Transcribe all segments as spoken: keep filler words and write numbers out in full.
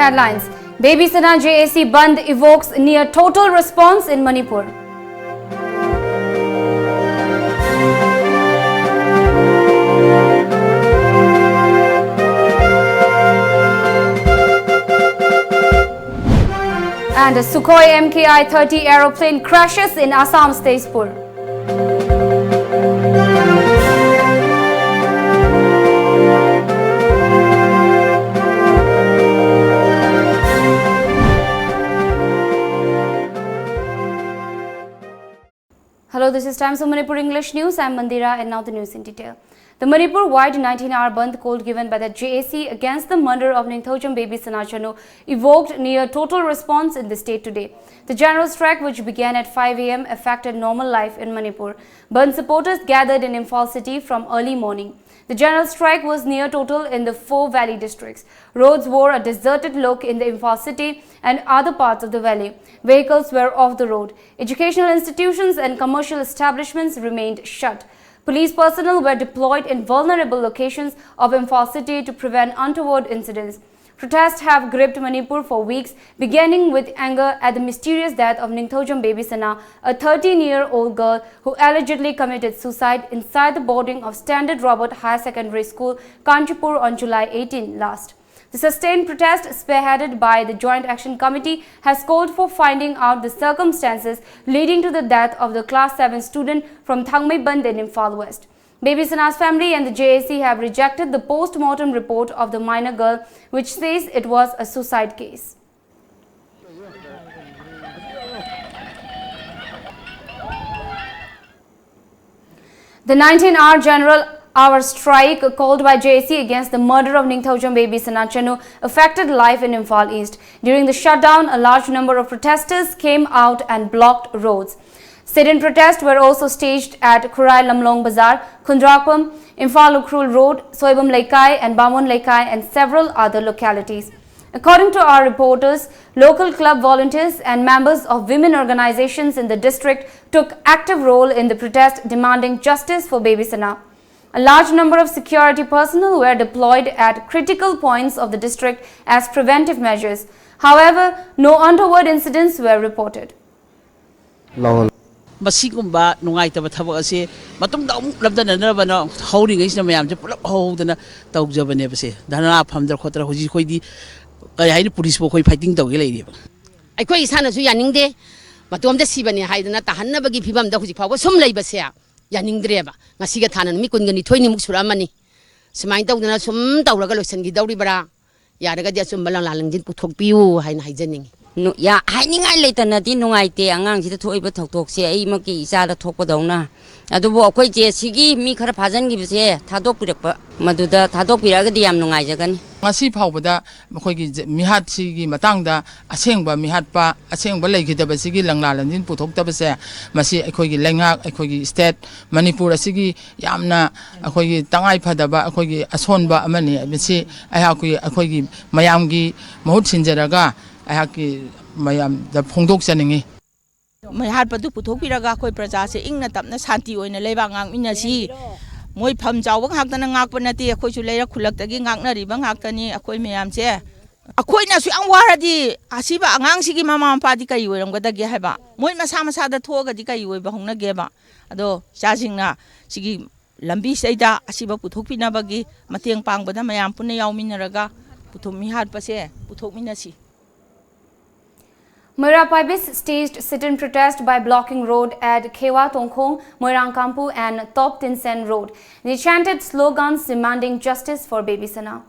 Headlines: Baby Sana J A C Bandh evokes near total response in Manipur. And a Sukhoi M K I thirty aeroplane crashes in Assam's Tezpur. Hello, this is Times of Manipur English News. I'm Mandira, and now the news in detail. The Manipur-wide nineteen-hour bandh call given by the J A C against the murder of Ningthoujam Baby Sana Chanu evoked near total response in the state today. The general strike, which began at five a m, affected normal life in Manipur. Bandh supporters gathered in Imphal city from early morning. The general strike was near total in the four valley districts. Roads wore a deserted look in the Imphal city and other parts of the valley. Vehicles were off the road. Educational institutions and commercial establishments remained shut. Police personnel were deployed in vulnerable locations of Imphal city to prevent untoward incidents. Protests have gripped Manipur for weeks, beginning with anger at the mysterious death of Ningthoujam Baby Sana, a thirteen-year-old girl who allegedly committed suicide inside the boarding of Standard Robert Higher Secondary School, Kanchipur, on July eighteen last. The sustained protest, spearheaded by the Joint Action Committee, has called for finding out the circumstances leading to the death of the class seven student from Thangmeiband in Imphal West. Baby Sana's family and the J A C have rejected the post-mortem report of the minor girl, which says it was a suicide case. The nineteen-hour general hour strike called by J A C against the murder of Ningthoujam Baby Sana Chanu affected life in Imphal East. During the shutdown, a large number of protesters came out and blocked roads. Sit-in protests were also staged at Khurai Lamlong Bazar, Khundrakpam, Imphal Ukhrul Road, Soibam Leikai and Bamon Leikai, and several other localities. According to our reporters, local club volunteers and members of women organizations in the district took active role in the protest demanding justice for Baby Sana. A large number of security personnel were deployed at critical points of the district as preventive measures. However, no untoward incidents were reported. ꯃꯁꯤꯒꯨꯝꯕ ꯅꯨꯡꯉꯥꯏꯇꯕ ꯊꯕꯛ ꯑꯁꯦ ꯃꯇꯨꯡꯗ ꯑꯃꯨꯛ ꯂꯝꯗꯅꯅꯕꯅ ꯍꯧꯔꯤꯉꯩꯁꯤꯗ ꯃꯌꯥꯝꯁꯦ ꯄꯨꯂꯞ ꯍꯧꯍꯧꯗꯅ ꯇꯧꯖꯕꯅꯦꯕꯁꯦ꯫ ꯙꯔꯅꯥ ꯐꯝꯗꯅ ꯈꯣꯠꯇꯅ ꯍꯧꯖꯤꯛ ꯑꯩꯈꯣꯏꯗꯤ ꯀꯔꯤ ꯍꯥꯏꯅꯤ, ꯄꯨꯂꯤꯁꯄꯨ ꯑꯩꯈꯣꯏ ꯐꯥꯏꯇꯤꯡ ꯇꯧꯒꯦ ꯂꯩꯔꯤꯕ꯫ ꯑꯩꯈꯣꯏ ꯏꯁꯥꯅꯁꯨ ꯌꯥꯅꯤꯡꯗꯦ꯫ ꯃꯇꯣꯝꯇ ꯁꯤꯕꯅꯦ ꯍꯥꯏꯗꯅ ꯇꯥꯍꯟꯅꯕꯒꯤ ꯐꯤꯕꯝꯗ ꯍꯧꯖꯤꯛ ꯐꯥꯎꯕ ꯁꯨꯝ ꯂꯩꯕꯁꯦ ꯌꯥꯅꯤꯡꯗ꯭ꯔꯦꯕ꯫ ꯉꯁꯤꯒ ꯊꯥꯅ ꯅꯨꯃꯤꯠ ꯀꯨꯟꯒ ꯅꯤꯊꯣꯏꯅꯤꯃꯨꯛ ꯁꯨꯔꯛꯑꯃꯅꯤ꯫ ꯁꯨꯃꯥꯏꯅ ꯇꯧꯗꯅ ꯁꯨꯝ ꯇꯧꯔꯒ ꯂꯣꯏꯁꯤꯟꯈꯤꯗꯧꯔꯤꯕ꯭ꯔꯥ? ꯌꯥꯔꯒꯗꯤ ꯑꯆꯨꯝꯕ ꯂꯪꯂꯥ ꯂꯪꯖꯤꯟ ꯄꯨꯊꯣꯛꯄꯤꯌꯨ ꯍꯥꯏꯅ ꯍꯥꯏꯖꯅꯤꯡꯉꯤ꯫ ꯅꯨ-, ꯌꯥ-, ꯍꯥꯏꯅꯤꯡꯉꯥꯏ ꯂꯩꯇꯅꯗꯤ ꯅꯨꯡꯉꯥꯏꯇꯦ ꯑꯉꯥꯡꯁꯤꯗ ꯊꯣꯛꯏꯕ ꯊꯧꯗꯣꯛꯁꯦ, ꯑꯩꯃꯛꯀꯤ ꯏꯆꯥꯗ ꯊꯣꯛꯄꯗꯧꯅ꯫ ꯑꯗꯨꯕꯨ ꯑꯩꯈꯣꯏ ꯖꯦ ꯁꯤꯒꯤ ꯃꯤ ꯈꯔ ꯐꯥꯖꯤꯟꯈꯤꯕꯁꯦ ꯊꯥꯗꯣꯛꯄꯤꯔꯛꯄ, ꯃꯗꯨꯗ ꯊꯥꯗꯣꯛꯄꯤꯔꯛꯑꯒꯗꯤ ꯌꯥꯝ ꯅꯨꯡꯉꯥꯏꯖꯒꯅꯤ꯫ ꯉꯁꯤ ꯐꯥꯎꯕꯗ ꯑꯩꯈꯣꯏꯒꯤ ꯖ-, ꯃꯤꯍꯥꯠꯁꯤꯒꯤ ꯃꯇꯥꯡꯗ ꯑꯁꯦꯡꯕ ꯃꯤꯍꯥꯠꯄ, ꯑꯁꯦꯡꯕ ꯂꯩꯈꯤꯗꯕꯁꯤꯒꯤ ꯂꯪꯂꯥ ꯂꯪꯖꯤꯟ ꯄꯨꯊꯣꯛꯇꯕꯁꯦ, ꯃꯁꯤ ꯑꯩꯈꯣꯏꯒꯤ ꯂꯩꯉꯥꯛ, ꯑꯩꯈꯣꯏꯒꯤ state ꯃꯅꯤꯄꯨꯔ ꯑꯁꯤꯒꯤ ꯌꯥꯝꯅ ꯑꯩꯈꯣꯏꯒꯤ ꯇꯉꯥꯏ ꯐꯗꯕ ꯑꯩꯈꯣꯏꯒꯤ ꯑꯁꯣꯟꯕ ꯑꯃꯅꯤ꯫ ꯃꯁꯤ ꯑꯩꯍꯥꯛꯀꯤ, ꯑꯩꯈꯣꯏꯒꯤ ꯃꯌꯥꯝꯒꯤ ꯃꯍꯨꯠ ꯁꯤꯟꯖꯔꯒ ꯑꯩꯍꯥꯛꯀꯤ ꯃꯌꯥꯝꯗ ꯐꯣꯡꯗꯣꯛꯆꯅꯤꯡꯉꯤ꯫ ꯃꯩ ꯍꯥꯠꯄꯗꯨ ꯄꯨꯊꯣꯛꯄꯤꯔꯒ ꯑꯩꯈꯣꯏ ꯄ꯭ꯔꯖꯥꯁꯦ ꯏꯪꯅ ꯇꯞꯅ ꯁꯥꯟꯇꯤ ꯑꯣꯏꯅ ꯂꯩꯕꯥꯛ ꯉꯥꯛꯃꯤꯟꯅꯁꯤ꯫ ꯃꯣꯏ ꯐꯝ ꯆꯥꯎꯕ ꯉꯥꯛꯇꯅ ꯉꯥꯛꯄ ꯅꯠꯇꯦ, ꯑꯩꯈꯣꯏꯁꯨ ꯂꯩꯔꯛ ꯈꯨꯜꯂꯛꯇꯒꯤ ꯉꯥꯛꯅꯔꯤꯕ ꯉꯥꯛꯇꯅꯤ꯫ ꯑꯩꯈꯣꯏ ꯃꯌꯥꯝꯁꯦ, ꯑꯩꯈꯣꯏꯅ ꯑꯁꯨꯛ ꯌꯥꯝ ꯋꯥꯔꯗꯤ ꯑꯁꯤꯕ ꯑꯉꯥꯡꯁꯤꯒꯤ ꯃꯃꯥ ꯃꯄꯥꯗꯤ ꯀꯔꯤ ꯑꯣꯏꯔꯝꯒꯗꯒꯦ ꯍꯥꯏꯕ? ꯃꯣꯏ ꯃꯁꯥ ꯃꯁꯥꯗ ꯊꯣꯛꯑꯒꯗꯤ ꯀꯔꯤ ꯑꯣꯏꯕ ꯍꯧꯅꯒꯦꯕ? ꯑꯗꯣ ꯏꯆꯥꯁꯤꯡꯅ ꯁꯤꯒꯤ ꯂꯝꯕꯤꯁꯤꯗꯩꯗ ꯑꯁꯤꯕ ꯄꯨꯊꯣꯛꯄꯤꯅꯕꯒꯤ ꯃꯇꯦꯡ ꯄꯥꯡꯕꯗ ꯃꯌꯥꯝ ꯄꯨꯟꯅ ꯌꯥꯎꯃꯤꯟꯅꯔꯒ ꯄꯨꯊꯣꯛ-, ꯃꯤꯍꯥꯠꯄꯁꯦ ꯄꯨꯊꯣꯛꯃꯤꯟꯅꯁꯤ꯫ Moira Paibis staged sit-in protest by blocking road at Khewa Tongkhong, Moirang Kampu and Top Tinsen Road. They chanted slogans demanding justice for Baby Sana.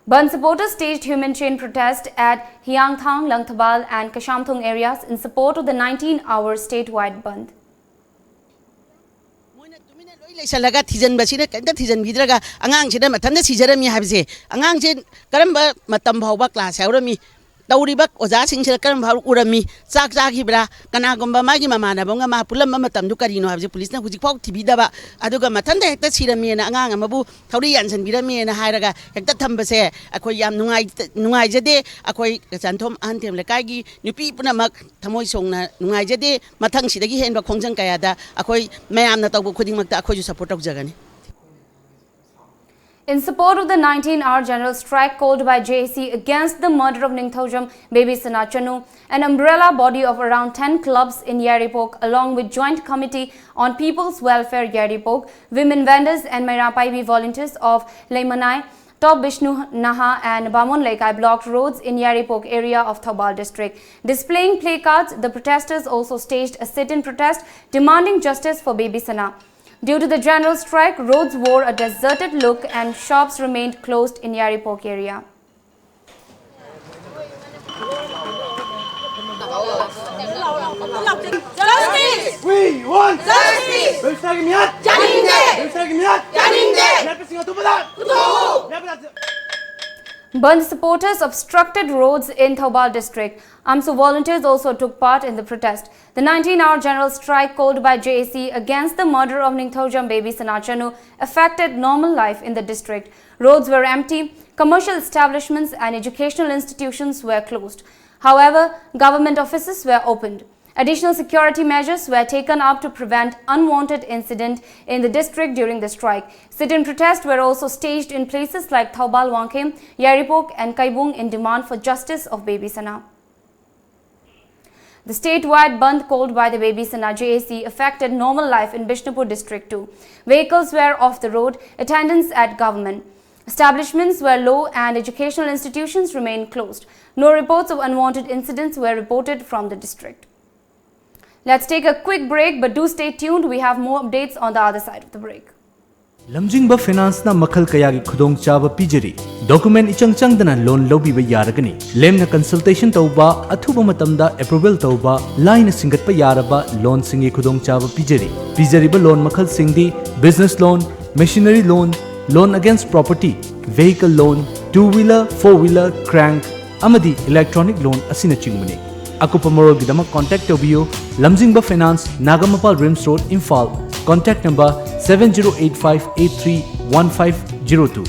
Bandh supporters staged human chain protest at Hiangthang, Langthabal and Kashamthong areas in support of the nineteen-hour statewide bandh. ꯃꯣꯏꯅ ꯇꯨꯃꯤꯟꯅ ꯂꯣꯏ ꯂꯩꯁꯜꯂꯒ ꯊꯤꯖꯤꯟꯕꯁꯤꯅ ꯀꯔꯤꯝꯇ ꯊꯤꯖꯤꯟꯕꯤꯗ꯭ꯔꯒ ꯑꯉꯥꯡꯁꯤꯅ ꯃꯊꯟꯇ ꯁꯤꯖꯔꯝꯃꯤ ꯍꯥꯏꯕꯁꯦ, ꯑꯉꯥꯡꯁꯦ ꯀꯔꯝꯕ ꯃꯇꯝ ꯐꯥꯎꯕ class ꯌꯥꯎꯔꯝꯃꯤ? ꯇꯧꯔꯤꯕ ꯑꯣꯖꯥꯁꯤꯡꯁꯤꯗ ꯀꯔꯝꯕ ꯎꯔꯝꯃꯤ? ꯆꯥꯛ ꯆꯥꯈꯤꯕ꯭ꯔꯥ? ꯀꯅꯥꯒꯨꯝꯕ ꯃꯥꯒꯤ ꯃꯃꯥꯟꯅꯕ ꯑꯃꯒ ꯃꯥ ꯄꯨꯜꯂꯝꯕ ꯃꯇꯝꯗꯨ ꯀꯔꯤꯅꯣ ꯍꯥꯏꯕꯁꯤ ꯄꯨꯂꯤꯁꯅ ꯍꯧꯖꯤꯛꯐꯥꯎ ꯊꯤꯕꯤꯗꯕ, ꯑꯗꯨꯒ ꯃꯊꯟꯇ ꯍꯦꯛꯇ ꯁꯤꯔꯝꯃꯦꯅ ꯑꯉꯥꯡ ꯑꯃꯕꯨ ꯊꯧꯔꯤ ꯌꯥꯟꯁꯤꯟꯕꯤꯔꯝꯃꯦꯅ ꯍꯥꯏꯔꯒ ꯍꯦꯛꯇ ꯊꯝꯕꯁꯦ ꯑꯩꯈꯣꯏ ꯌꯥꯝ ꯅꯨꯡꯉꯥꯏ-, ꯅꯨꯡꯉꯥꯏꯖꯗꯦ꯫ ꯑꯩꯈꯣꯏ ꯀꯆꯥꯟꯊꯣꯝ ꯑꯍꯟꯊꯦꯝ ꯂꯩꯀꯥꯏꯒꯤ ꯅꯨꯄꯤ ꯄꯨꯝꯅꯃꯛ ꯊꯃꯣꯏ ꯁꯦꯡꯅ ꯅꯨꯡꯉꯥꯏꯖꯗꯦ꯫ ꯃꯊꯪꯁꯤꯗꯒꯤ ꯍꯦꯟꯕ ꯈꯣꯡꯖꯪ ꯀꯌꯥꯗ ꯑꯩꯈꯣꯏ ꯃꯌꯥꯝꯅ ꯇꯧꯕ ꯈꯨꯗꯤꯡꯃꯛꯇ ꯑꯩꯈꯣꯏꯁꯨ ꯁꯄꯣꯔꯠ ꯇꯧꯖꯒꯅꯤ꯫ In support of the nineteen hour general strike called by J A C against the murder of Ningthoujam Baby Sana Chanu, an umbrella body of around ten clubs in Yairipok, along with Joint Committee on People's Welfare Yairipok, women vendors and Meira Paibi volunteers of Leimanai, Top Bishnu Naha and Bamon Leikai blocked roads in Yairipok area of Thoubal district. Displaying placards, the protesters also staged a sit-in protest demanding justice for Baby Sana. Due to the general strike, roads wore a deserted look and shops remained closed in Yairipok area. Justice! We want justice! ꯕꯦꯕꯤꯁꯥꯒꯤ ꯃꯤꯍꯥꯠ! ꯌꯥꯅꯤꯡꯗꯦ! ꯕꯦꯕꯤꯁꯥꯒꯤ ꯃꯤꯍꯥꯠ! ꯌꯥꯅꯤꯡꯗꯦ! ꯃꯤꯍꯥꯠꯄꯁꯤꯡ ꯑꯗꯨ ꯃꯊꯛ! ꯄꯨꯊꯣꯛꯎ! ꯃꯤꯍꯥꯠꯄ ꯅꯠꯇꯦ! Bandh supporters obstructed roads in Thoubal district. AMSU volunteers also took part in the protest. The nineteen hour general strike called by J A C against the murder of Ningthoujam Baby Sana Chanu affected normal life in the district. Roads were empty, commercial establishments and educational institutions were closed. However, government offices were opened. Additional security measures were taken up to prevent unwanted incident in the district during the strike. Sit-in protests were also staged in places like Thoubal Wangkhem, Yairipok and Kaibung in demand for justice of Baby Sana. The statewide bandh called by the Baby Sana J A C affected normal life in Bishnupur district too. Vehicles were off the road, attendance at government establishments were low and educational institutions remained closed. No reports of unwanted incidents were reported from the district. Let's take a quick break, but do stay tuned. We have more updates on the other side of the break. ꯂꯝꯖꯤꯡꯕ ꯐꯤꯅꯥꯟꯁꯅ ꯃꯈꯜ ꯀꯌꯥꯒꯤ ꯈꯨꯗꯣꯡꯆꯥꯕ ꯄꯤꯖꯔꯤ꯫ Document ꯏꯆꯪ ꯆꯪꯗꯅ ꯂꯣꯟ ꯂꯧꯕꯤꯕ ꯌꯥꯔꯒꯅꯤ꯫ ꯂꯦꯝꯅ consultation ꯇꯧꯕ, ꯑꯊꯨꯕ ꯃꯇꯝꯗ ꯑꯦꯄ꯭ꯔꯨꯚꯦꯜ ꯇꯧꯕ, ꯂꯥꯏꯅ ꯁꯤꯡꯒꯠꯄ ꯌꯥꯔꯕ ꯂꯣꯟꯁꯤꯡꯒꯤ ꯈꯨꯗꯣꯡꯆꯥꯕ ꯄꯤꯖꯔꯤ꯫ ꯄꯤꯖꯔꯤꯕ ꯂꯣꯟ ꯃꯈꯜꯁꯤꯡꯗꯤ business loan, machinery loan, loan against property, vehicle loan, two wheeler, four wheeler, crank, ꯑꯃꯗꯤ electronic loan ꯑꯁꯤꯅꯆꯤꯡꯕꯅꯤ꯫ ꯑꯀꯨꯞꯄ ꯃꯔꯣꯜꯒꯤꯗꯃꯛ contact ꯇꯧꯕꯤꯌꯨ, Lamjingba Finance, Nagamapal, RIMS road, Imphal, contact number seven zero eight five eight three one five zero two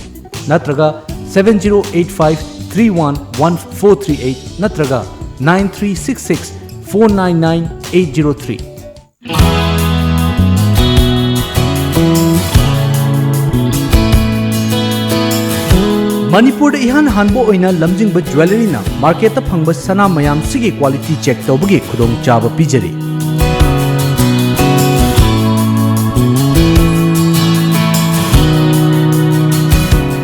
ꯅꯠꯇ꯭ꯔꯒ seven zero eight five three one one four three eight ꯅꯠꯇ꯭ꯔꯒ nine three six six four nine nine eight zero three꯫ ꯃꯅꯤꯄꯨꯔꯗ ꯏꯍꯥꯟ ꯍꯥꯟꯕ ꯑꯣꯏꯅ ꯂꯝꯖꯤꯡꯕ ꯖ꯭ꯋꯦꯂꯔꯤꯅ ꯃꯥꯔꯀꯦꯠꯇ ꯐꯪꯕ ꯁꯅꯥ ꯃꯌꯥꯝꯁꯤꯒꯤ quality check ꯇꯧꯕꯒꯤ ꯈꯨꯗꯣꯡꯆꯥꯕ ꯄꯤꯖꯔꯤ꯫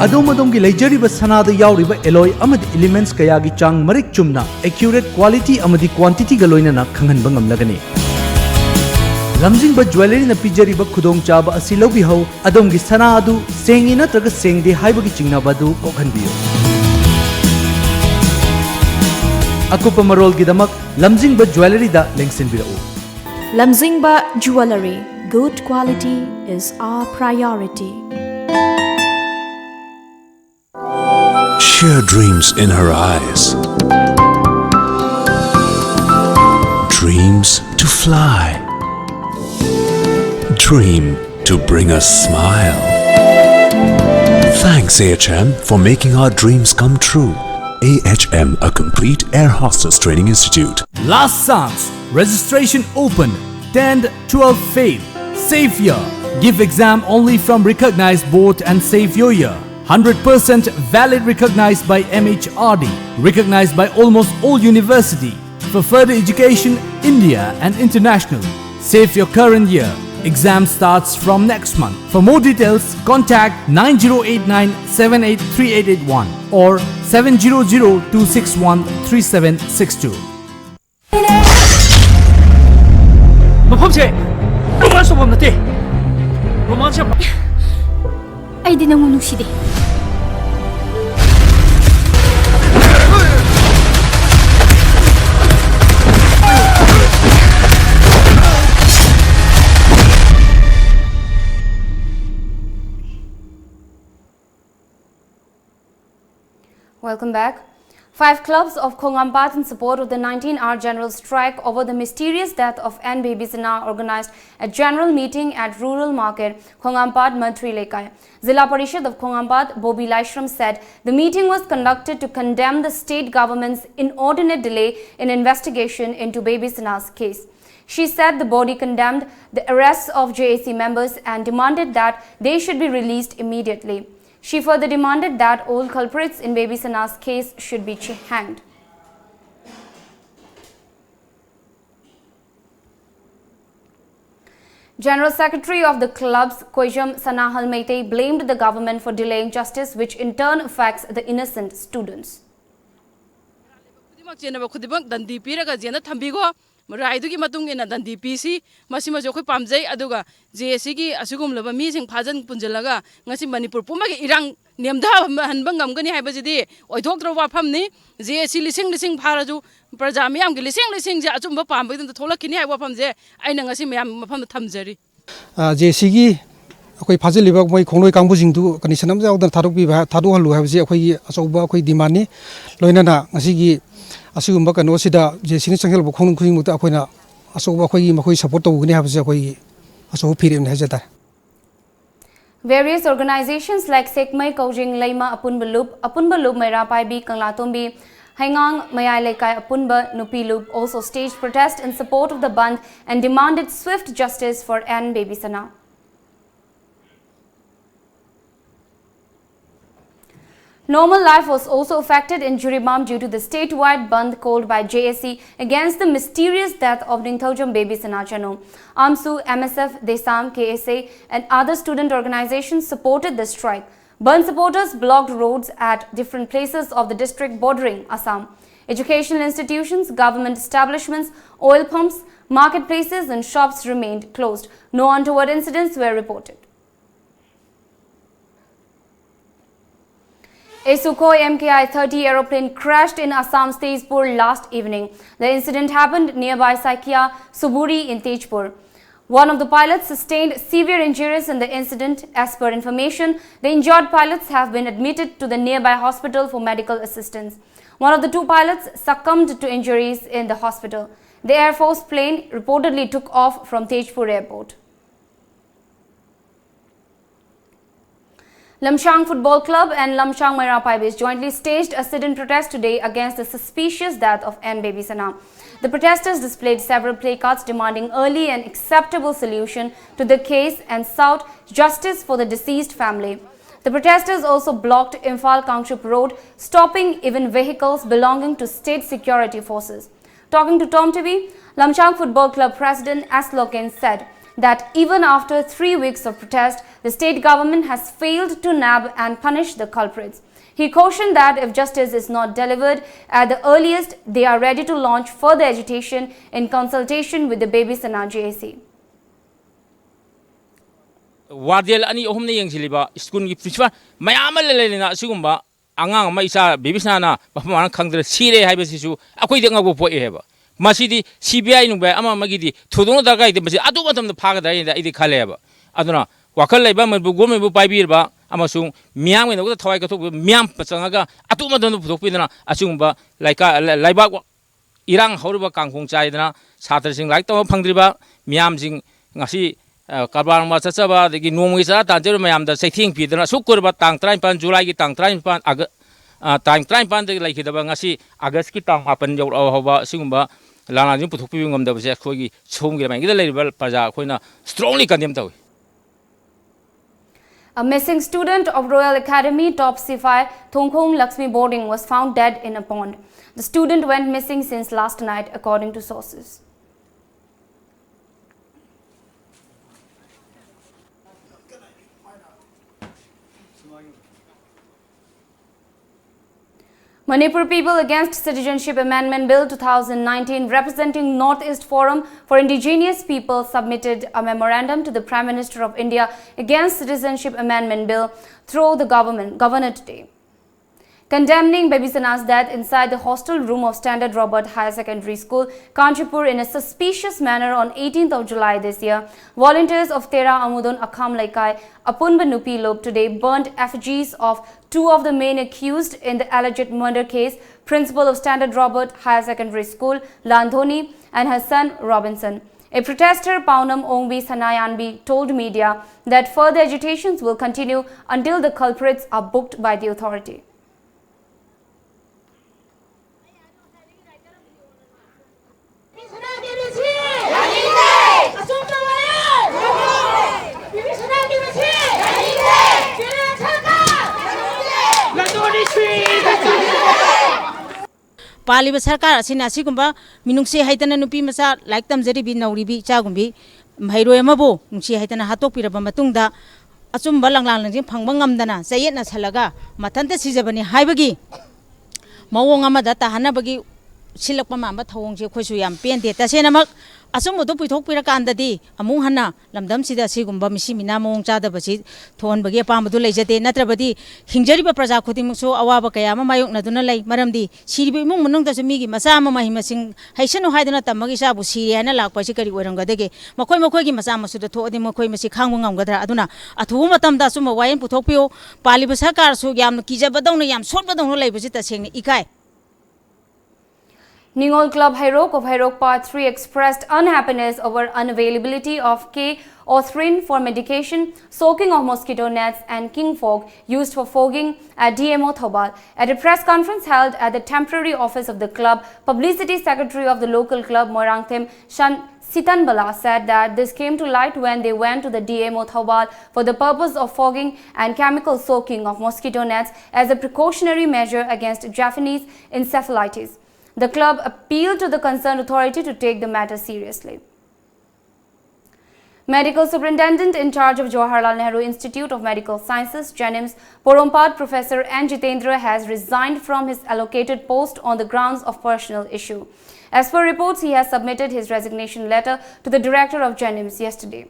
ꯑꯗꯣꯝ ꯑꯗꯣꯝꯒꯤ ꯂꯩꯖꯔꯤꯕ ꯁꯅꯥꯗ ꯌꯥꯎꯔꯤꯕ alloy ꯑꯃꯗꯤ elements ꯀꯌꯥꯒꯤ ꯆꯥꯡ ꯃꯔꯤꯛ ꯆꯨꯝꯅ, accurate quality ꯑꯃꯗꯤ quantityꯒ ꯂꯣꯏꯅꯅ ꯈꯪꯍꯟꯕ ꯉꯝꯂꯒꯅꯤ꯫ ꯂꯝꯖꯤꯡꯕ ꯖ꯭ꯋꯦꯂꯔꯤꯅ ꯄꯤꯖꯔꯤꯕ ꯈꯨꯗꯣꯡꯆꯥꯕ ꯑꯁꯤ ꯂꯧꯕꯤꯍꯧ꯫ ꯑꯗꯣꯝꯒꯤ ꯁꯅꯥ ꯑꯗꯨ ꯁꯦꯡꯉꯤ ꯅꯠꯇ꯭ꯔꯒ ꯁꯦꯡꯗꯦ ꯍꯥꯏꯕꯒꯤ ꯆꯤꯡꯅꯕ ꯑꯗꯨ ꯀꯣꯛꯍꯟꯕꯤꯌꯨ꯫ ꯑꯀꯨꯞꯄ ꯃꯔꯣꯜꯒꯤꯗꯃꯛ ꯂꯝꯖꯤꯡꯕ ꯖ꯭ꯋꯦꯂꯔꯤꯗ ꯂꯦꯡꯁꯤꯟꯕꯤꯔꯛꯎ꯫ Lamzingba Jewellery, good quality is our priority. Sheer dreams in her eyes. Dreams to fly. Dream to bring a smile. Thanks, A H M, for making our dreams come true. A H M, a complete air hostess training institute. Last chance. Registration open. Tenth, twelfth fail. Safe year. Give exam only from recognized board and save your year. Hundred percent valid, recognized by M H R D. Recognized by almost all university. For further education, India and international. Save your current year. Exam starts from next month. For more details, contact nine zero eight nine seven eight three eight eight one or seven zero zero two six one three seven six two. ꯃꯐꯝꯁꯦ romance ꯇꯧꯐꯝ ꯅꯠꯇꯦ꯫ Romance ꯌꯥꯝ ꯑꯩꯗꯤ ꯅꯪꯕꯨ ꯅꯨꯡꯁꯤꯗꯦ꯫ Welcome back. Five clubs of Khongampat in support of the nineteen hour general strike over the mysterious death of N Bebisana organized a general meeting at Rural Market, Khongampat, Mantri Lekai. Zilla Parishad of Khongampat, Bobi Laishram, said the meeting was conducted to condemn the state government's inordinate delay in investigation into Bebisana's case. She said the body condemned the arrests of J A C members and demanded that they should be released immediately. She further demanded that all culprits in Bebisana's case should be ch-, hanged. General Secretary of the clubs, Koijam Sanahal Meitei, blamed the government for delaying justice, which in turn affects the innocent students. ꯈꯨꯗꯤꯡꯃꯛ ꯆꯦꯟꯅꯕ ꯈꯨꯗꯤꯡꯃꯛ ꯗꯟꯗꯤ ꯄꯤꯔꯒ ꯖꯦꯜꯗ ꯊꯝꯕꯤꯈꯣ꯫ ꯔꯥꯏꯗꯨꯒꯤ ꯃꯇꯨꯡ ꯏꯟꯅ ꯗꯟꯗꯤ ꯄꯤꯁꯤ꯫ ꯃꯁꯤꯃꯁꯨ ꯑꯩꯈꯣꯏ ꯄꯥꯝꯖꯩ꯫ ꯑꯗꯨꯒ J ꯑꯦ ꯁꯤꯒꯤ ꯑꯁꯤꯒꯨꯝꯂꯕ ꯃꯤꯁꯤꯡ ꯐꯥꯖꯤꯟ ꯄꯨꯟꯁꯤꯜꯂꯒ ꯉꯁꯤ ꯃꯅꯤꯄꯨꯔ ꯄꯨꯝꯕꯒꯤ ꯏꯔꯥꯡ ꯅꯦꯝꯊꯍꯟꯕ ꯉꯝꯒꯅꯤ ꯍꯥꯏꯕꯁꯤꯗꯤ ꯑꯣꯏꯊꯣꯛꯇ꯭ꯔꯕ ꯋꯥꯐꯝꯅꯤ꯫ ꯖꯦ ꯑꯦ ꯁꯤ ꯂꯤꯁꯤꯡ ꯂꯤꯁꯤꯡ ꯐꯥꯔꯁꯨ ꯄ꯭ꯔꯖꯥ ꯃꯤꯌꯥꯝꯒꯤ ꯂꯤꯁꯤꯡ ꯂꯤꯁꯤꯡꯁꯦ ꯑꯆꯨꯝꯕ ꯄꯥꯝꯕꯒꯤꯗꯃꯛꯇ ꯊꯣꯛꯂꯛꯈꯤꯅꯤ ꯍꯥꯏꯕ ꯋꯥꯐꯝꯁꯦ ꯑꯩꯅ ꯉꯁꯤ ꯃꯌꯥꯝ ꯃꯐꯝꯗ ꯊꯝꯖꯔꯤ꯫ ꯖꯦ ꯑꯦ ꯁꯤꯒꯤ ꯑꯩꯈꯣꯏ ꯐꯥꯖꯤꯜꯂꯤꯕ ꯃꯣꯏ ꯈꯣꯡꯂꯣꯏ ꯀꯥꯡꯕꯨꯁꯤꯡꯗꯨ ꯀꯟꯗꯤꯁꯟ ꯑꯃ ꯌꯥꯎꯗꯅ ꯊꯥꯗꯣꯛꯄꯤꯕ ꯊꯥꯗꯣꯛꯍꯜꯂꯨ ꯍꯥꯏꯕꯁꯤ ꯑꯩꯈꯣꯏꯒꯤ ꯑꯆꯧꯕ ꯑꯩꯈꯣꯏ ꯗꯤꯃꯥꯟꯅꯤ꯫ ꯂꯣꯏꯅꯅ ꯉꯁꯤꯒꯤ ꯑꯁꯤꯒꯨꯝꯕ ꯀꯩꯅꯣꯁꯤꯗ ꯖꯦ ꯑꯦ ꯁꯤꯅ ꯆꯪꯁꯤꯜꯂꯛꯄ ꯈꯣꯡꯅꯨꯡ ꯈꯨꯗꯤꯡꯃꯛꯇ ꯑꯩꯈꯣꯏꯅ ꯑꯆꯧꯕ ꯑꯩꯈꯣꯏꯒꯤ ꯃꯈꯣꯏ ꯁꯄꯣꯔꯠ ꯇꯧꯒꯅꯤ ꯍꯥꯏꯕꯁꯤ ꯑꯩꯈꯣꯏꯒꯤ ꯑꯆꯧꯕ ꯐꯤꯔꯦꯞꯅꯤ ꯍꯥꯏꯖ ꯇꯥꯔꯦ꯫ Various organizations like Sekmai Kaujing Leima Apunba Lup, Apunba Lup Meira Paibi Kanglatombi, Haingang Mayai Leikai Apunba Nupi Lup also staged protest in support of the bandh and demanded swift justice for N Bebisana. Normal life was also affected in Jiribam due to the statewide bandh called by J A C against the mysterious death of Ningthoujam Bebisana Chanu. AMSU, M S F, DESAM, K S A and other student organizations supported the strike. Bandh supporters blocked roads at different places of the district bordering Assam. Educational institutions, government establishments, oil pumps, marketplaces and shops remained closed. No untoward incidents were reported. A Sukhoi M K I thirty aeroplane crashed in Assam's Tezpur last evening. The incident happened nearby Saikia Suburi in Tezpur. One of the pilots sustained severe injuries in the incident. As per information, the injured pilots have been admitted to the nearby hospital for medical assistance. One of the two pilots succumbed to injuries in the hospital. The Air Force plane reportedly took off from Tezpur airport. Lamshang Football Club and Lamshang Meira Paibis jointly staged a sit-in protest today against the suspicious death of N Bebisana. The protesters displayed several placards demanding early and acceptable solution to the case and sought justice for the deceased family. The protesters also blocked Imphal Kangchup Road, stopping even vehicles belonging to state security forces. Talking to Tom T V, Lamshang Football Club President S Loken said that even after three weeks of protest, the state government has failed to nab and punish the culprits. He cautioned that if justice is not delivered at the earliest, they are ready to launch further agitation in consultation with the Bebisana J A C. Warden ꯑꯅꯤ ꯑꯍꯨꯝꯅ ꯌꯦꯡꯁꯤꯜꯂꯤꯕ ꯁ꯭ꯀꯨꯜꯒꯤ principal ꯃꯌꯥꯝ ꯑꯃ ꯂꯩ ꯂꯩꯔꯤꯅ ꯑꯁꯤꯒꯨꯝꯕ ꯑꯉꯥꯡ ꯑꯃ ꯏꯆꯥ ꯕꯦꯕꯤꯁꯅꯥꯅ ꯃꯐꯝ ꯃꯔꯥꯡ ꯈꯪꯗꯅ ꯁꯤꯔꯦ ꯍꯥꯏꯕꯁꯤꯁꯨ ꯑꯩꯈꯣꯏꯗꯤ ꯑꯉꯛꯄ ꯄꯣꯛꯑꯦ ꯍꯥꯏꯕ꯫ ꯃꯁꯤꯗꯤ ꯁꯤ ꯕꯤ ꯑꯥꯏ ꯅꯨꯡꯕꯥꯏ ꯑꯃ ꯑꯃꯒꯤꯗꯤ ꯊꯣꯏꯗꯣꯛꯅ ꯗꯔꯀꯥꯔ ꯂꯩꯇꯦ, ꯃꯁꯤ ꯑꯗꯨ ꯃꯇꯝꯗ ꯐꯥꯒꯗ꯭ꯔꯥ ꯍꯥꯏꯅ ꯑꯩꯗꯤ ꯈꯜꯂꯦ ꯍꯥꯏꯕ꯫ ꯑꯗꯨꯅ ꯋꯥꯈꯜ ꯂꯩꯕ ꯃꯅꯤꯄꯨꯔ ꯒꯣꯔꯃꯦꯟꯕꯨ ꯄꯥꯏꯕꯤꯔꯕ ꯑꯃꯁꯨꯡ ꯃꯤꯌꯥꯝꯒꯤꯗꯃꯛꯇ ꯊꯋꯥꯏ ꯀꯠꯊꯣꯛꯄꯤꯕ ꯃꯤꯌꯥꯝ ꯆꯪꯉꯒ ꯑꯗꯨ ꯃꯇꯝꯗ ꯄꯨꯊꯣꯛꯄꯤꯗꯅ ꯑꯁꯤꯒꯨꯝꯕ ꯂꯩꯀꯥ-, ꯂꯩꯕꯥꯛ ꯏꯔꯥꯡ ꯍꯧꯔꯤꯕ ꯀꯥꯡꯈꯣꯡ ꯆꯥꯏꯗꯅ ꯁꯥꯇ꯭ꯔꯁꯤꯡ ꯂꯥꯏꯔꯤꯛ ꯇꯝꯕ ꯐꯪꯗ꯭ꯔꯤꯕ ꯃꯤꯌꯥꯝꯁꯤꯡ ꯉꯁꯤ, ꯑ, ꯀꯔꯕꯥꯔ ꯅꯨꯡꯕꯥꯔ ꯆꯠꯆꯕ ꯑꯗꯒꯤ ꯅꯣꯡꯃꯒꯤ ꯆꯔꯥ ꯇꯥꯟꯖꯔꯤꯕ ꯃꯌꯥꯝꯗ ꯆꯩꯊꯦꯡ ꯄꯤꯗꯅ ꯑꯁꯨꯛ ꯀꯨꯏꯔꯕ ꯇꯥꯡ ꯇꯔꯥꯅꯤꯄꯥꯟ, ꯖꯨꯂꯥꯏꯒꯤ ꯇꯥꯡ ꯇꯔꯥꯅꯤꯄꯥꯟ, ꯑꯥꯒ-, ꯑ, ꯇꯥꯡ ꯇꯔꯥꯅꯤꯄꯥꯟꯗꯒꯤ ꯂꯩꯈꯤꯗꯕ ꯉꯁꯤ ꯑꯥꯒꯁꯀꯤ ꯇꯥꯡ ꯃꯥꯄꯟ ꯌꯧꯔꯛꯑ ꯐꯥꯎꯕ ꯑꯁꯤꯒꯨꯝꯕ ꯂꯥꯟꯂꯥꯟꯁꯤꯡ ꯄꯨꯊꯣꯛꯄꯤꯕ ꯉꯝꯗꯕꯁꯦ ꯑꯩꯈꯣꯏꯒꯤ ꯁꯣꯝꯒꯤ ꯂꯥꯏꯃꯥꯏꯒꯤꯗ ꯂꯩꯔꯤꯕ ꯄ꯭ꯔꯖꯥ ꯑꯩꯈꯣꯏꯅ strongly condemn ꯇꯧꯏ꯫ A missing student of Royal Academy, top Sipai Thongkhong Lakshmi Bording, was found dead in a pond. The student went missing since last night, according to sources. Manipur People Against Citizenship Amendment Bill two thousand nineteen, representing Northeast Forum for Indigenous People, submitted a memorandum to the Prime Minister of India against Citizenship Amendment Bill through the government, governor today. Condemning Babisana's death inside the hostel room of Standard Robert Higher Secondary School, Kanchipur, in a suspicious manner on eighteenth of July this year, volunteers of Tera Amudon Akham Laikai, Apunba Nupi Lop, today burned effigies of two of the main accused in the alleged murder case, principal of Standard Robert Higher Secondary School, Landhoni, and her son, Robinson. A protester, Paunam Ongbi Sanayanbi, told media that further agitations will continue until the culprits are booked by the authority. ꯄꯥꯜꯂꯤꯕ ꯁꯔꯀꯥꯔ ꯑꯁꯤꯅ ꯑꯁꯤꯒꯨꯝꯕ ꯃꯤꯅꯨꯡꯁꯤ ꯍꯩꯇꯅ ꯅꯨꯄꯤ ꯃꯆꯥ, ꯂꯥꯏꯔꯤꯛ ꯇꯝꯖꯔꯤꯕꯤ ꯅꯧꯔꯤꯕꯤ ꯏꯆꯥꯒꯨꯝꯕꯤ ꯃꯍꯩꯔꯣꯏ ꯑꯃꯕꯨ ꯅꯨꯡꯁꯤ ꯍꯩꯇꯅ ꯍꯥꯠꯇꯣꯛꯄꯤꯔꯕ ꯃꯇꯨꯡꯗ, ꯑꯆꯨꯝꯕ ꯂꯪꯂꯥ ꯂꯪꯖꯤꯡ ꯐꯪꯕ ꯉꯝꯗꯅ ꯆꯌꯦꯠꯅꯁꯜꯂꯒ ꯃꯊꯟꯇ ꯁꯤꯖꯕꯅꯤ ꯍꯥꯏꯕꯒꯤ ꯃꯑꯣꯡ ꯑꯃꯗ ꯇꯥꯍꯟꯅꯕꯒꯤ ꯁꯤꯜꯂꯛꯄ ꯃꯥꯟꯕ ꯊꯧꯑꯣꯡꯁꯦ ꯑꯩꯈꯣꯏꯁꯨ ꯌꯥꯝ ꯄꯦꯟꯗꯦ꯫ ꯇꯁꯦꯡꯅꯃꯛ ꯑꯆꯨꯝꯕꯗꯨ ꯄꯨꯊꯣꯛꯄꯤꯔꯀꯥꯟꯗꯗꯤ ꯑꯃꯨꯛ ꯍꯟꯅ ꯂꯝꯗꯝꯁꯤꯗ ꯑꯁꯤꯒꯨꯝꯕ ꯃꯤꯁꯤ ꯃꯤꯅꯥ ꯃꯑꯣꯡ ꯆꯥꯗꯕꯁꯤ ꯊꯣꯛꯍꯟꯕꯒꯤ ꯑꯄꯥꯝꯕꯗꯨ ꯂꯩꯖꯗꯦ꯫ ꯅꯠꯇ꯭ꯔꯕꯗꯤ ꯍꯤꯡꯖꯔꯤꯕ ꯄ꯭ꯔꯖꯥ ꯈꯨꯗꯤꯡꯃꯛꯁꯨ ꯑꯋꯥꯕ ꯀꯌꯥ ꯑꯃ ꯃꯥꯌꯣꯛꯅꯗꯨꯅ ꯂꯩ꯫ ꯃꯔꯝꯗꯤ ꯁꯤꯔꯤꯕ ꯏꯃꯨꯡ ꯃꯅꯨꯡꯗꯁꯨ ꯃꯤꯒꯤ ꯃꯆꯥ ꯑꯃ ꯃꯍꯩ ꯃꯁꯤꯡ ꯍꯩꯁꯅꯨ ꯍꯥꯏꯗꯅ ꯇꯝꯃꯒ ꯏꯆꯥꯕꯨ ꯁꯤꯔꯦ ꯍꯥꯏꯅ ꯂꯥꯛꯄ ꯍꯥꯏꯁꯤ ꯀꯔꯤ ꯑꯣꯏꯔꯝꯒꯗꯒꯦ? ꯃꯈꯣꯏ ꯃꯈꯣꯏꯒꯤ ꯃꯆꯥ ꯃꯁꯨꯗ ꯊꯣꯛꯑꯗꯤ ꯃꯈꯣꯏ ꯃꯁꯤ ꯈꯥꯡꯕ ꯉꯝꯒꯗ꯭ꯔꯥ? ꯑꯗꯨꯅ ꯑꯊꯨꯕ ꯃꯇꯝꯗ ꯑꯆꯨꯝꯕ ꯋꯥꯌꯦꯜ ꯄꯨꯊꯣꯛꯄꯤꯌꯨ꯫ ꯄꯥꯜꯂꯤꯕ ꯁꯔꯀꯥꯔꯁꯨ ꯌꯥꯝꯅ ꯀꯤꯖꯕꯗꯧꯅ, ꯌꯥꯝ ꯁꯣꯟꯕꯗꯧꯅ ꯂꯩꯕꯁꯤ ꯇꯁꯦꯡꯅ ꯏꯀꯥꯏ꯫ Ningol Club Heirok of Heirok Part three expressed unhappiness over unavailability of K Othrin for medication, soaking of mosquito nets and king fog used for fogging at D M O Thoubal. At a press conference held at the temporary office of the club, publicity secretary of the local club, Moirangthem Shan Sitan Bala, said that this came to light when they went to the D M O Thoubal for the purpose of fogging and chemical soaking of mosquito nets as a precautionary measure against Japanese encephalitis. The club appealed to the concerned authority to take the matter seriously. Medical Superintendent in charge of Jawaharlal Nehru Institute of Medical Sciences, JNIMS, Porompat, Professor N Jitendra, has resigned from his allocated post on the grounds of personal issue. As per reports, he has submitted his resignation letter to the director of JNIMS yesterday.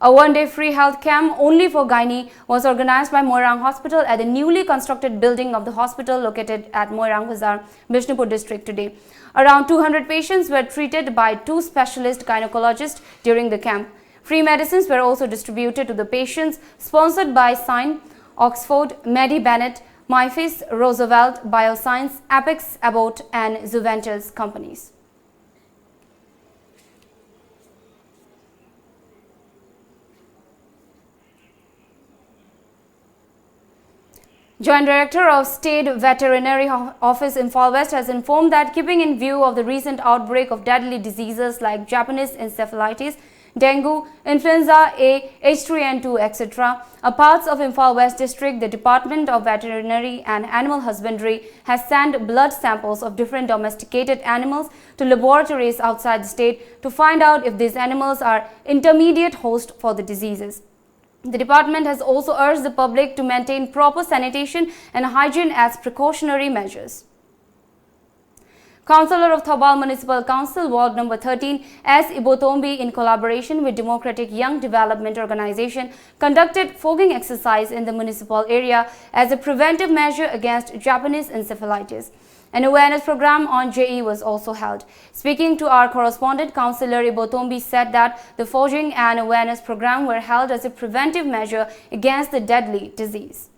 A one-day free health camp only for gynae was organized by Moirang Hospital at the newly constructed building of the hospital located at Moirang Bazar, Bishnupur district today. Around two hundred patients were treated by two specialist gynecologists during the camp. Free medicines were also distributed to the patients, sponsored by Sign, Oxford, Medi Bennett, Myfis, Roosevelt, Bioscience, Apex, Abbott, and Zuventus companies. Joint Director of State Veterinary Ho- Office Imphal West has informed that, keeping in view of the recent outbreak of deadly diseases like Japanese encephalitis, dengue, influenza A, H three N two, et cetera, a parts of Imphal West district, the Department of Veterinary and Animal Husbandry has sent blood samples of different domesticated animals to laboratories outside the state to find out if these animals are intermediate host for the diseases. The department has also urged the public to maintain proper sanitation and hygiene as precautionary measures. Councillor of Thoubal Municipal Council, Ward number thirteen, S Ibotombi, in collaboration with Democratic Young Development Organization, conducted fogging exercise in the municipal area as a preventive measure against Japanese encephalitis. An awareness program on J E was also held. Speaking to our correspondent, Councillor Ibotombi said that the fogging and awareness program were held as a preventive measure against the deadly disease.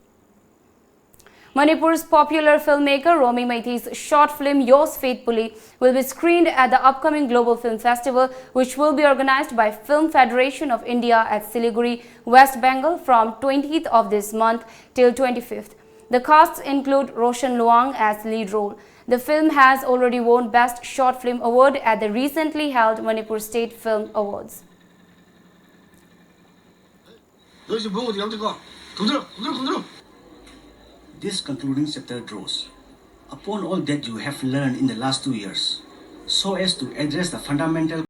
Manipur's popular filmmaker Romi Meitei's short film Yours Faithfully will be screened at the upcoming Global Film Festival, which will be organized by Film Federation of India at Siliguri, West Bengal, from twentieth of this month till twenty-fifth. The casts include Roshan Luang as lead role. The film has already won Best Short Film Award at the recently held Manipur State Film Awards. ꯅꯣꯏꯁꯨ ꯕꯨꯡ ꯑꯗꯨ ꯌꯥꯎꯗꯦꯀꯣ? ꯊꯣꯡꯗꯣꯔꯣ, ꯊꯣꯡꯗꯣꯔꯣ, ꯊꯣꯡꯗꯣꯔꯣ꯫ This concluding chapter draws upon all that you have learned in the last two years, so as to address the fundamental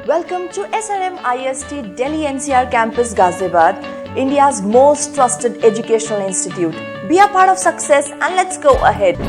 Welcome to S R M I S T Delhi N C R Campus Ghaziabad, India's most trusted educational institute. Be a part of success and let's go ahead.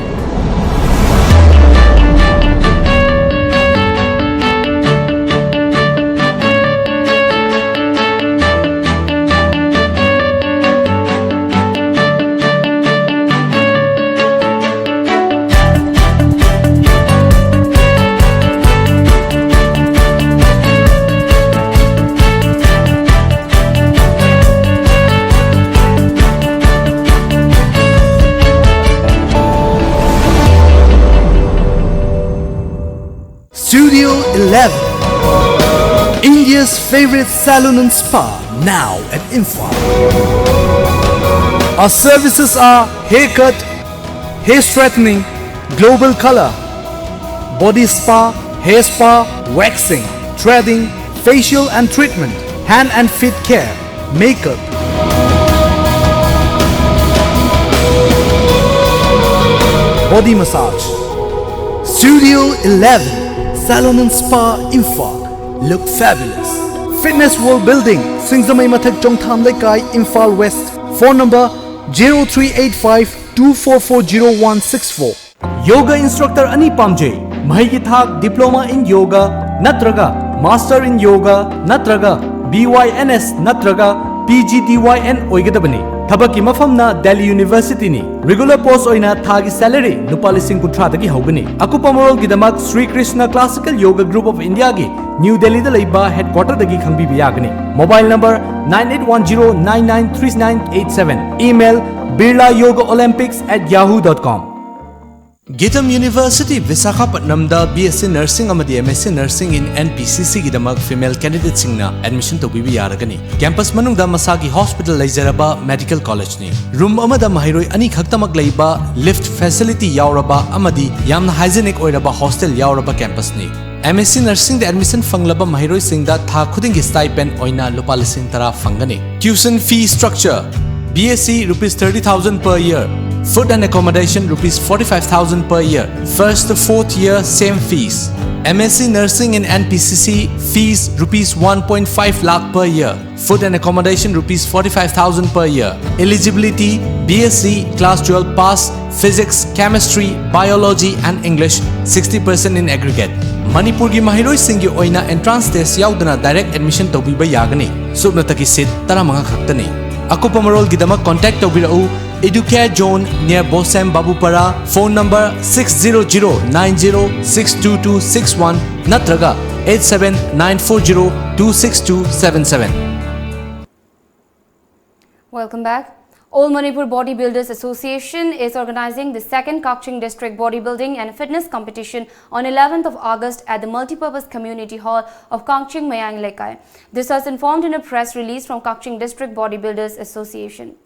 Studio eleven, India's favorite salon and spa, now at Imphal. Our services are haircut, hair straightening, global color, body spa, hair spa, waxing, threading, facial and treatment, hand and feet care, makeup, body massage. Studio eleven, Salon and Spa, Imphal. Look fabulous. Fitness World Building, Singzamei Mathak, Chongtham Leikai, Imphal West. Phone number zero three eight five two four four zero one six four. Yoga instructor ꯑꯅꯤ ꯄꯥꯝꯖꯩ꯫ ꯃꯍꯩꯒꯤ ꯊꯥꯛ Diploma in Yoga ꯅꯠꯇ꯭ꯔꯒ Master in Yoga ꯅꯠꯇ꯭ꯔꯒ B Y N S ꯅꯠꯇ꯭ꯔꯒ P G D Y N ꯑꯣꯏꯒꯗꯕꯅꯤ꯫ ꯊꯕꯛꯀꯤ ꯃꯐꯝꯅ Delhi Universityꯅꯤ꯫ Regular post ꯑꯣꯏꯅ ꯊꯥꯒꯤ salary ꯂꯨꯄꯥ ꯂꯤꯁꯤꯡ ꯀꯨꯟꯊ꯭ꯔꯥꯗꯒꯤ ꯍꯧꯒꯅꯤ꯫ ꯑꯀꯨꯞꯄ ꯃꯔꯣꯜꯒꯤꯗꯃꯛ Sri Krishna Classical Yoga Group of Indiaꯒꯤ New Delhiꯗ ꯂꯩꯕ headquarterꯗꯒꯤ ꯈꯪꯕꯤꯕ ꯌꯥꯒꯅꯤ꯫ Mobile number nine eight one zero nine nine three nine eight seven. Email birla yoga olympics at yahoo dot com. Gitam University, Visakhapatnamꯗ B S C Nursing ꯑꯃꯗꯤ M S C Nursing in N P C Cꯒꯤꯗꯃꯛ female candidateꯁꯤꯡꯅ admission ꯇꯧꯕꯤꯕ ꯌꯥꯔꯒꯅꯤ꯫ Campus ꯃꯅꯨꯡꯗ ꯃꯁꯥꯒꯤ hospital ꯂꯩꯖꯔꯕ medical collegeꯅꯤ꯫ Room ꯑꯃꯗ ꯃꯍꯩꯔꯣꯏ ꯑꯅꯤ ꯈꯛꯇꯃꯛ ꯂꯩꯕ, lift facility ꯌꯥꯎꯔꯕ ꯑꯃꯗꯤ ꯌꯥꯝꯅ hygienic ꯑꯣꯏꯔꯕ hostel ꯌꯥꯎꯔꯕ campusꯅꯤ꯫ M S C Nursingꯗ admission ꯐꯪꯂꯕ ꯃꯍꯩꯔꯣꯏꯁꯤꯡꯗ ꯊꯥ ꯈꯨꯗꯤꯡꯒꯤ stipend ꯑꯣꯏꯅ ꯂꯨꯄꯥ ꯂꯤꯁꯤꯡ ꯇꯔꯥ ꯐꯪꯒꯅꯤ꯫ Tuition fee structure: B S C rupees thirty thousand per year, food and accommodation rupees forty-five thousand per year, first to fourth year same fees. M S C Nursing in N P C C, fees rupees one point five lakh per year. Food and accommodation rupees forty-five thousand per year. Eligibility: B S C, class twelve pass, Physics, Chemistry, Biology and English, sixty percent in aggregate. ꯃꯅꯤꯄꯨꯔꯒꯤ ꯃꯍꯩꯔꯣꯏꯁꯤꯡꯒꯤ ꯑꯣꯏꯅ entrance test ꯌꯥꯎꯗꯅ direct admission ꯇꯧꯕꯤꯕ ꯌꯥꯒꯅꯤ꯫ ꯁꯨꯞꯅꯇꯒꯤ seat ꯇꯔꯥꯃꯉꯥ ꯈꯛꯇꯅꯤ꯫ ꯑꯀꯨꯞꯄ ꯃꯔꯣꯜꯒꯤꯗꯃꯛ contact ꯇꯧꯕꯤꯔꯛꯎ, Educare Zone near Bosem Babupara, phone number six zero zero nine zero six two two six one ꯅꯠꯇ꯭ꯔꯒ eight seven nine four zero two six two seven seven. Welcome back. All Manipur Bodybuilders Association is organizing the second Kakching District Bodybuilding and Fitness Competition on eleventh of August at the Multipurpose Community Hall of Kakching Mayang Lekai. This was informed in a press release from Kakching District Bodybuilders Association.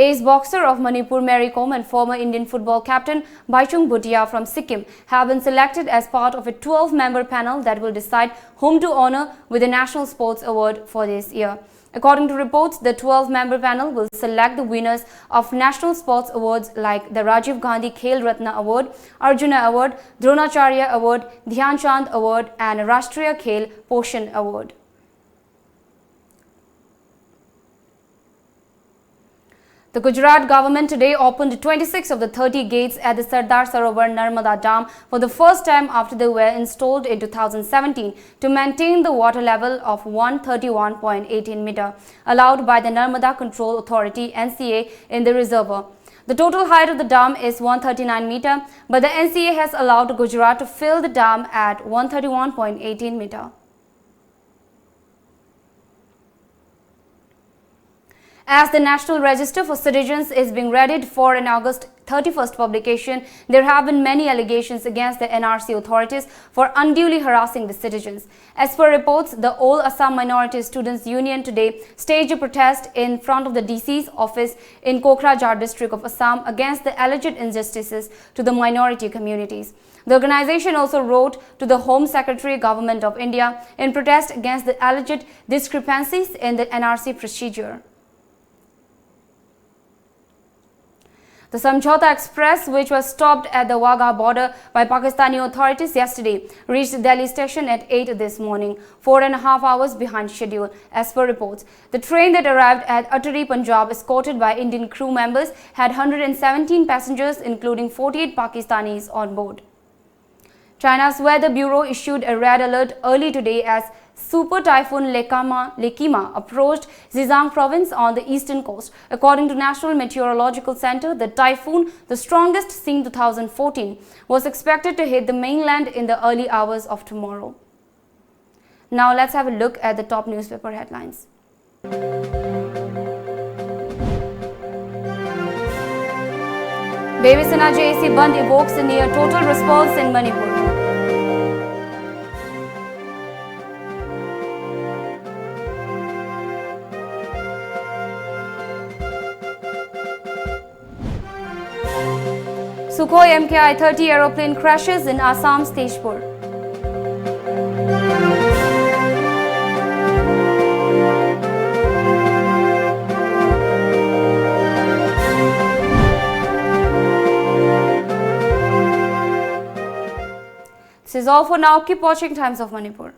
Ace boxer of Manipur, Mary Kom, and former Indian football captain Bhaichung Bhutia from Sikkim have been selected as part of a twelve-member panel that will decide whom to honor with the National Sports Award for this year. According to reports, the twelve-member panel will select the winners of national sports awards like the Rajiv Gandhi Khel Ratna Award, Arjuna Award, Dronacharya Award, Dhyan Chand Award, and Rashtriya Khel Poshan Award. The Gujarat government today opened twenty-six of the thirty gates at the Sardar Sarovar Narmada Dam for the first time after they were installed in two thousand seventeen to maintain the water level of one thirty-one point eighteen meter allowed by the Narmada Control Authority, N C A, in the reservoir. The total height of the dam is one thirty-nine meter, but the N C A has allowed Gujarat to fill the dam at one thirty-one point eighteen meter. As the National Register for Citizens is being readied for an August thirty-first publication, there have been many allegations against the N R C authorities for unduly harassing the citizens. As per reports, the All Assam Minority Students Union today staged a protest in front of the D C's office in Kokrajhar district of Assam against the alleged injustices to the minority communities. The organization also wrote to the Home Secretary, Government of India, in protest against the alleged discrepancies in the N R C procedure. The Samjhauta Express, which was stopped at the Wagah border by Pakistani authorities yesterday, reached Delhi station at eight this morning, four and a half hours behind schedule, as per reports. The train that arrived at Attari, Punjab, escorted by Indian crew members, had one hundred seventeen passengers, including forty-eight Pakistanis on board. China's Weather Bureau issued a red alert early today as Super Typhoon Lekama, Lekima approached Zhejiang province on the eastern coast. According to National Meteorological Center, the typhoon, the strongest since two thousand fourteen, was expected to hit the mainland in the early hours of tomorrow. Now let's have a look at the top newspaper headlines. Devi Sena J A C Bandh evokes a near total response in Manipur. Sukhoi M K I thirty aeroplane crashes in Assam's Tezpur. This is all for now. Keep watching Times of Manipur.